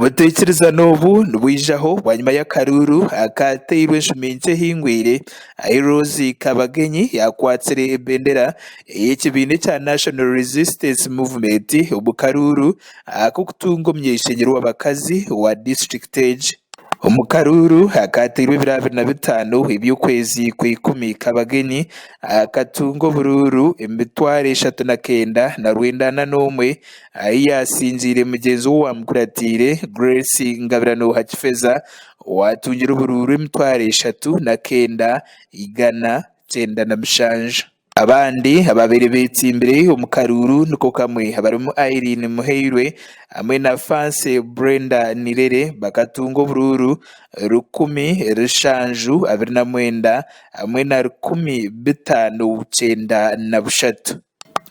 Obutaikirizana obu nibwijaho bwanyima y'akaruuru akaateirwe enshumi nkye ehingwire ahi Rose Kabagenyi yaakwatsire ebendera ey'ekibiina ekya National Resistance Movement omu karuuru ak'okutunga omuny'eishengyero w'abakazi owa disiturikiti egi. Omu karuuru akaateirwe ebiro 25 eby'okwezi Kwaikumi, Kabagenyi akatunga oburuuru 39,941 ahi yaasingiire mugyenzi we owaamukuratiire Grace Ngabirano Hakifeza owaatungire oburuuru 39,197. Abandi ababaire beetsimbire omu karuuru niko kamwe abarimu Irene Muhairwe hamwe na Fancy Brenda Nirere bakatunga oburuuru 1729 hamwe na 1593.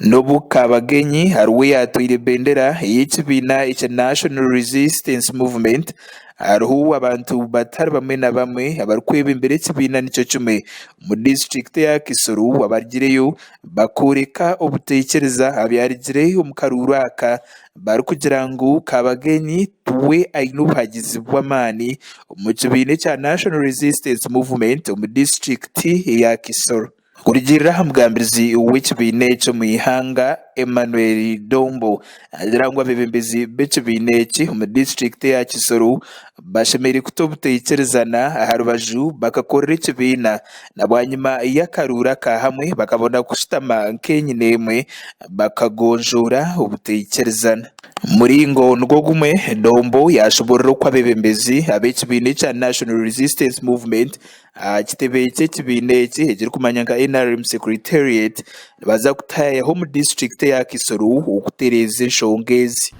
N'obu Kabagenyi ariwe yaatwaire bendera ey'ekibiina ekya National Resistance Movement, hariho abantu batari bamwe na bamwe abarikwebembera ekibiina nikyo kimwe omu disiturikiti eya Kisoro abarugireyo bakooreka obutaikiriza aha byarugire omu karuuru aka barikugira ngu Kabagenyi we aine obuhagizi bw'amaani omu kibiina ekya National Resistance Movement omu disiturikiti eya Kisoro. Kurugiirira aha mugambirizi w'ekibiina eki omu ihanga, Emmanuel Dombo, naagira ngu abeebembezi b'ekibiina eki omu disiturikiti eya Kisoro bashemereire kuta obutaikirizana aha rubaju bakakorera ekibiina na bwanyima y'akaruuru aka hamwe bakabona kushutama nk'enyina emwe bakagonjoora obutaikirizana. Omuringo nigwo gumwe, Dombo yaashoboorora oku abeebembezi ab'ekibiina ekya National Resistance Movement Aha kitebe ky'ekibiina eki ekirikumanywa nka NRM Secretariat nibaza kutaayaho omu disiturikiti eya Kisoro okutereeza enshonga ezi.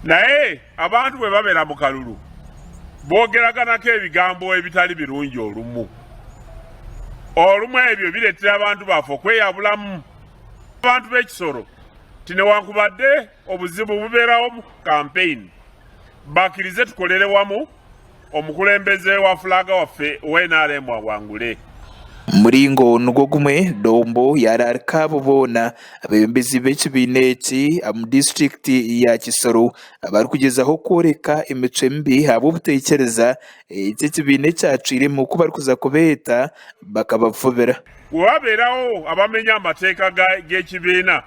Naye abantu bwe babeera mu kalulu boogeraganako ebigambo ebitali birungi olumu. Olumu ebyo bireetera abantu baffe okweyabulamu. Abantu b'e Kisoro nti newankubadde obuzibu bubeerawo mu kampeyini, bakirize tukolere wamu. Omukulembeze wa flag waffe owa nrm awangule. Omuringo nigwo gumwe, Dombo yaararika abo boona abeebembezi b'ekibiina eki omu disiturikiti ya Kisoro abarikugyezaho kworeka emicwe mibi ahabw'obutaikiriza eki ekibiina ekyacwiremu ku barikuza kubeeta bakabafubira. Bwe wabeerawo abamenya amateeka g'ekibiina,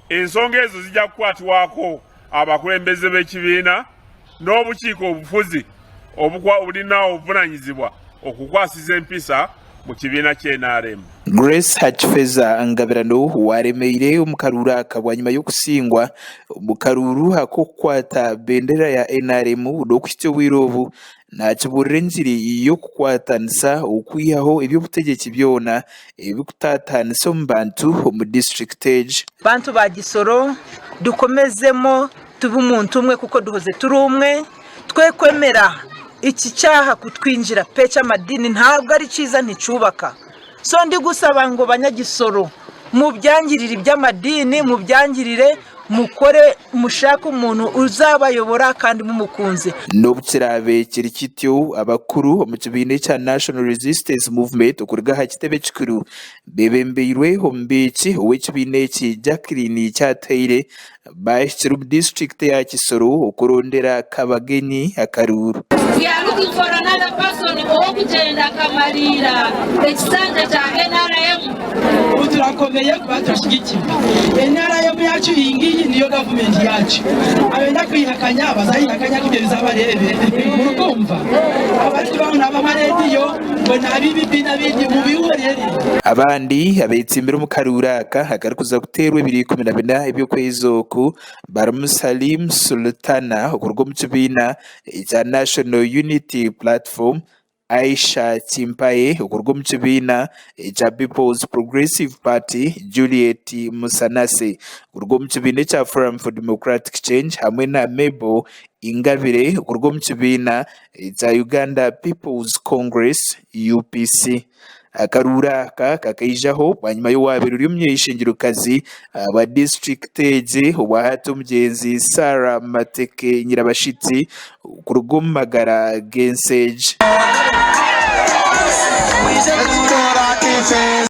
ensonga ezo zija kukwatwako abakulembeze b'ekibiina n'obukiiko obufuzi obulina obuvunanyizibwa okukwasiza empisa mu kibiina ki nrm. Grace Hakifeza Ngabirano waaremeire omu karuuru aka bwanyima y'okusingwa omu karuuru ak'okukwata bendera ya nrm n'okuhitsya obwire obu naakibuurira engiri y'okukwatanisa okwihaho eby'obutegyeki byona ebirikutaataanisa omu bantu omu disiturikiti egi. Bantu ba Gisoro dukomezemo tube omuntu umwe kuko duhoze turi umwe twe kwemera iki cyaha kutwinjira pe cy'amadini ntabwo ari cyiza nticyubaka so ndi gusaba ngo banyagisoro mubyangirire iby'amadini mubyangirire mukore mushake umuntu uzabayobora kandi mumukunze. N'obu kiraabe kiri kityo, abakuru omu kibiina ekya National Resistance Movement okuruga aha kitebe kikuru beebembeirwe omubiiki ow'ekibiina eki Jacqueline Kyatuhaire baahikire omu disiturikiti eya Kisoro okurondera Kabagenyi akaruuru. We are looking for another person ow'okugyenda akamariira ekisanja kya nrm. Ubu turakomeye kuba turashyigikiwe. NRM yacu iyi ngiyi niyo gavumenti yacu. Abenda kuyihakanya bazayihakanya kugeza barebe. Murikumva? Abarikubaho n'abamarediyo ngo n'abibibi n'abindi mubihorere. Abandi abeetsimbire omu karuuru aka akarikuza kuteerwa ebiro 14 eby'okwezi oku barimu Salim Sultana okuruga omu kibiina ekya National Unity Platform, Aisha Chimpaye okuruga omu kibiina ekya People's Progressive Party, Juliet Musanase kuruga omu kibiina ekya Forum for Democratic Change hamwe na Mabel Ingabire okuruga omu kibiina ekya Uganda People's Congress, UPC. Akaruuru aka kakaijaho bwanyima y'owaabaire ori omuny'eishengyerokazi wa disiturikiti egi obwahati omugyenzi Sarah Mateke Nyirabashitsi kuruga omu magara g'ensi egi.